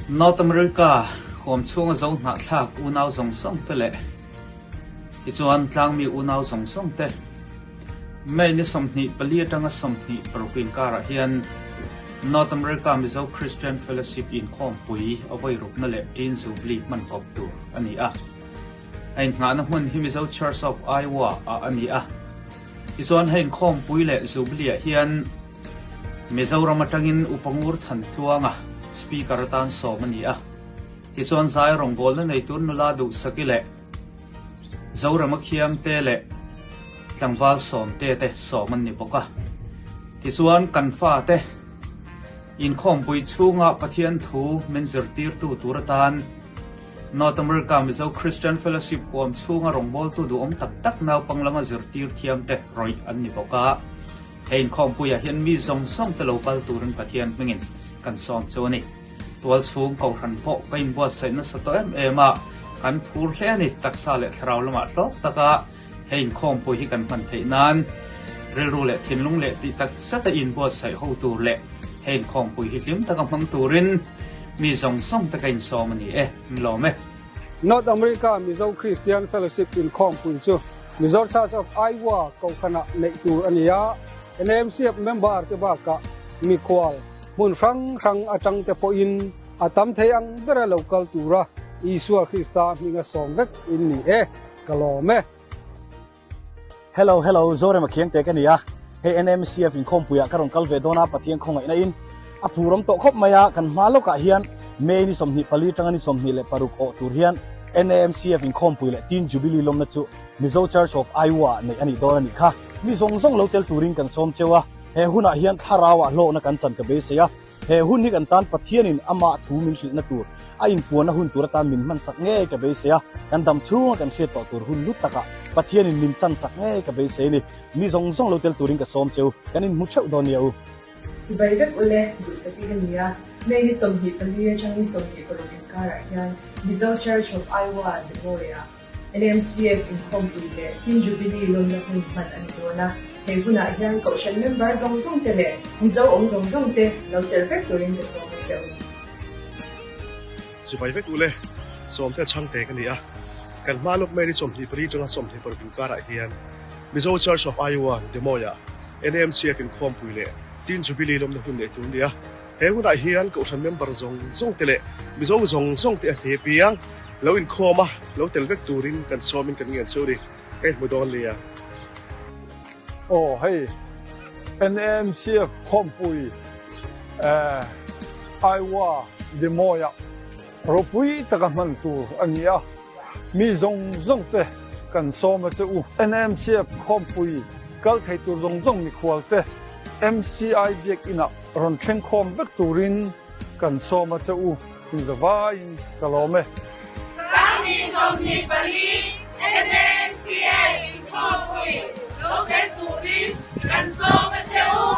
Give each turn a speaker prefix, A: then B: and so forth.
A: North America huam chhunga zo hnahthlak unau zawng zawng te leh tichuan tlangmi unau zawng zawng te May ni 24 atanga 26 inkarah hian North America Mizo Christian Fellowship inkhawmpui a vawi rukna leh Teen Jubilee hman kawp tur a ni a. A innghahna hmun hi Mizo Church of Iowa ah a ni a. Tichuan hei inkhawmpui leh Jubilee ah hian Mizoram atangin Upa Ngur Thantluanga Speaker atan sawm a ni a. Tichuan zai rawngbawlna nei tur nula Duhsaki leh Zorama Khiangte leh tlangval Sawmte te sawm an ni bawk a. Tichuan kan fate inkhawmpui chhunga Pathian thu min zirtirtu tur atan North America Mizo Christian Fellowship huam chhunga rawngbawltu duhawm tak tak naupang lama zirtir thiamte rawih an ni bawk a. Hei inkhawmpuiah hian mi zawng zawng te lo kal turin Pathian hmingin kan sawm chu a ni. Tualchhung Kohhran pawh ka inbuatsaih nasa tawh em em a, kan phur hle a ni. Taksa leh thlarau lamah hlawk taka hei inkhawmpui hi kan hman theih nan rilru leh thinlung leh tih tak zeta inbuatsaih ho tur leh hei inkhawmpui hi hlim taka hmang turin mi zawng zawng te ka insawm a ni e. Min lawm e.
B: North America Mizo Christian Fellowship inkhawmpui chu Mizo Church of Iowa kohhranah neih tur a ni a, NAMCF member te bakah mikhual hmun hrang hrang atang te pawhin a tam thei ang bera lo kal tura Isua Krista hminga sawm vek in ni e, ka lawm e.
C: Hello hello Zorema Khiangte ka ni a, hei NMCF inkhawmpuiah ka rawn kal ve dawn a, Pathian khawngaihna in a phurawm tawh khawp mai a, kan hma lawkah hian May ni 24 tanga ni 26 awh tur hian NAMCF inkhawmpui leh Teen Jubilee lawmna chu Mizo Church of Iowa ah neih a nih dawn a nih kha. Mi zawng zawng lo tel turin kan sawm cheu a, he hunah hian thlarauah hlawkna kan chan ka beisei a, He hun hi kan tan Pathianin amah thu min hrilhna tur, a inpuanna hun tur atan min hmansak ngei ka beisei a, kan dam chhunga kan hriat tawh tur hun hlu takah Pathianin min chansak ngei ka beisei a ni. Mi zawng zawng lo tel turin ka sawm cheu, kan inhmu theuh dawn nia u.
D: Chibai vek ule, duhsaki ka ni a, May ni 24 atangin 26 inkarah hian Mizo Church of Iowa, Des Moines-ah NMCF inkhawmpui leh Teen Jubilee lawmna hun hman a ni dawn a, hei hunah hian Kohhran member zawng zawng te leh Mizo awm zawng zawng te lo tel vek turin ka sawm a che u.
E: Chibai vek ule, Sawmte chhangte ka ni a, kan hma lawk May ni 24 atanga 26 inkarah hian Mizo Church of Iowa, Des Moines-ah NMCF inkhawmpui leh Teen Jubilee lawmna hun neih tur a ni a, He hunah hian Kohhran member zawng zawng te leh Mizo zawng zawng te a hne piang lo inkhawm a, lo tel vek turin kan sawmin kan ngen cheu ni. Ka inhmu dawn nia.
B: Aw hei NAMCF khawmpui eh Iowa Des Moines ah ropui taka hman tur a ni a, mi zawng zawng te kan sawm a che u. NAMCF khawmpui kal thei tur zawng zawng mikhual te MCI biakinah Rawn thleng khawm vek turin kan sawm a che u, inzavaiin ka lawm e.
F: Sangni 24 NMCA inkhawmpui lo tel turin kan sawm a che u.